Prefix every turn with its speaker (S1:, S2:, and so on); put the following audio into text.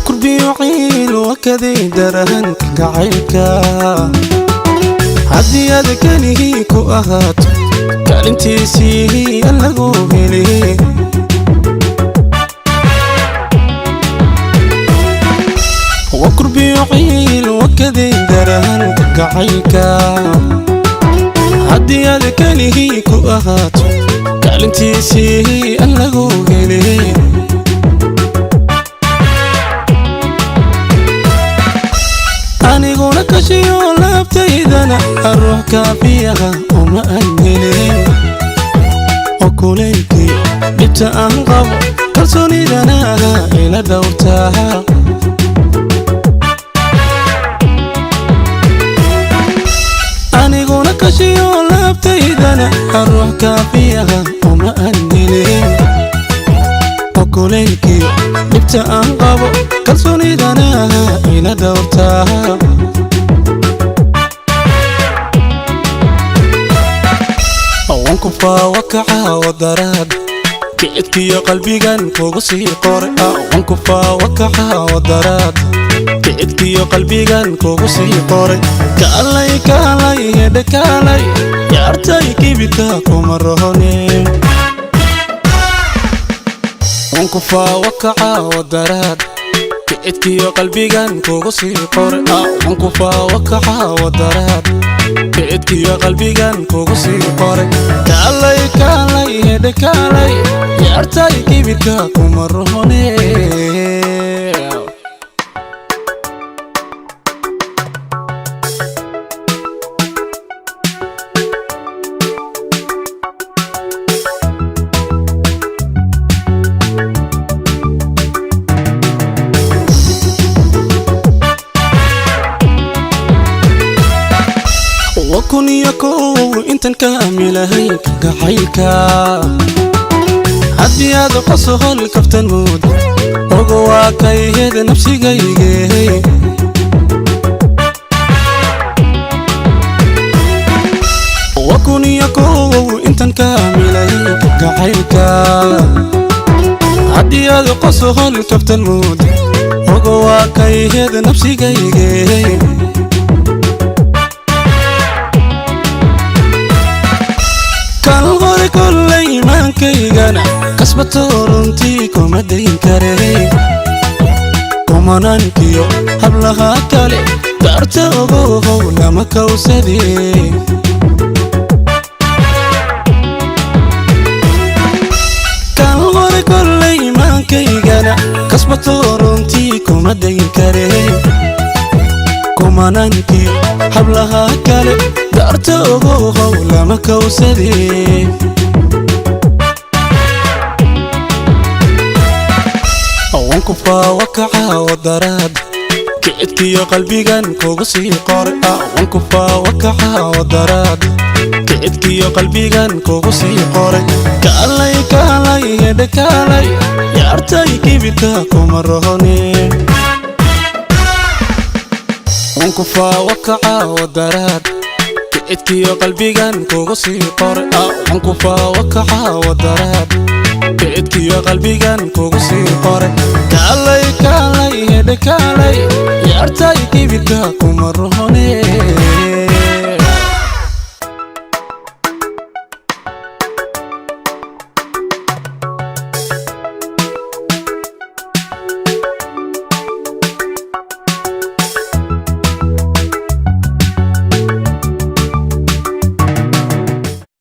S1: Wakurbiyo ciil wakaday darahan gacaylka. Haddii aad keligii ku ahaato, kaalintiisii aan lagu heli. Wakurbiyo ciil wakaday darahan gacaylka. Haddii aad keligii ku ahaato, kaalintiisii aan lagu heli. Aniguna kashiyo laabtaydana ruux kaafiyaha uma aan helin. Oo kulaylkii dhibta aan qabo, kalsoonidana ila dhowrtaa. Aniguna kashiyo laabtaydana ruux kaafiyaha uma aan helin. Oo kulaylkii dhibta aan qabo, kalsoonidana ila dhowrtaa. Wanku faawakaca wadaraad, kicidkiyo qalbigan kugu sii qoray. Wanku faawakaca wadaraad, kicidkiyo qalbigan kugu sii qoray. Kaalay, kaalay, hedhe kaalay, yaartay kibirka kuma rohone. Wanku faawakaca wadaraad, kicidkiyo qalbigan kugu sii qoray. Wanku faawakaca wadaraad, kicidkiyo qalbigan kugu sii qoray. Kaalay, kaalay, hedhe kaalay, yaartay kibirka kuma rohone. Wa 1001 intan kaamilahay gacaylka. Haddii aad qosohol kaftan mood, ogo waa kayheed nafsigayge. Wa 1001 intan kaamilay gacaylka. Haddii aad qosohol kaftan mood, ogo waa kayheed nafsigayge. Kal hore kollay imaankaygana kasbato, runtii kuma dayn kare. Kumanankiyo hablaha kale daarta ogohow lama kawsade. Kal hore kollay imaankaygana kasbato, runtii kuma dayn kare. Kumanankiyo hablaha kale daarta ogohow lama kawsade. Wanku faawakaca wadaraad, kicidkiyo qalbigan kugu sii qoray. Wanku faawakaca wadaraad, kicidkiyo qalbigan kugu sii qoray. Kaalay, kaalay, hedhe kaalay, yaartay kibirka kuma rohone. Wanku faawakaca wadaraad, kicidkiyo qalbigan kugu sii qoray. Wanku faawakaca wadaraad, kicidkiyo qalbigan kugu sii qoray. Kaalay, kaalay, hedhe kaalay, yaartay kibirka kuma rohone.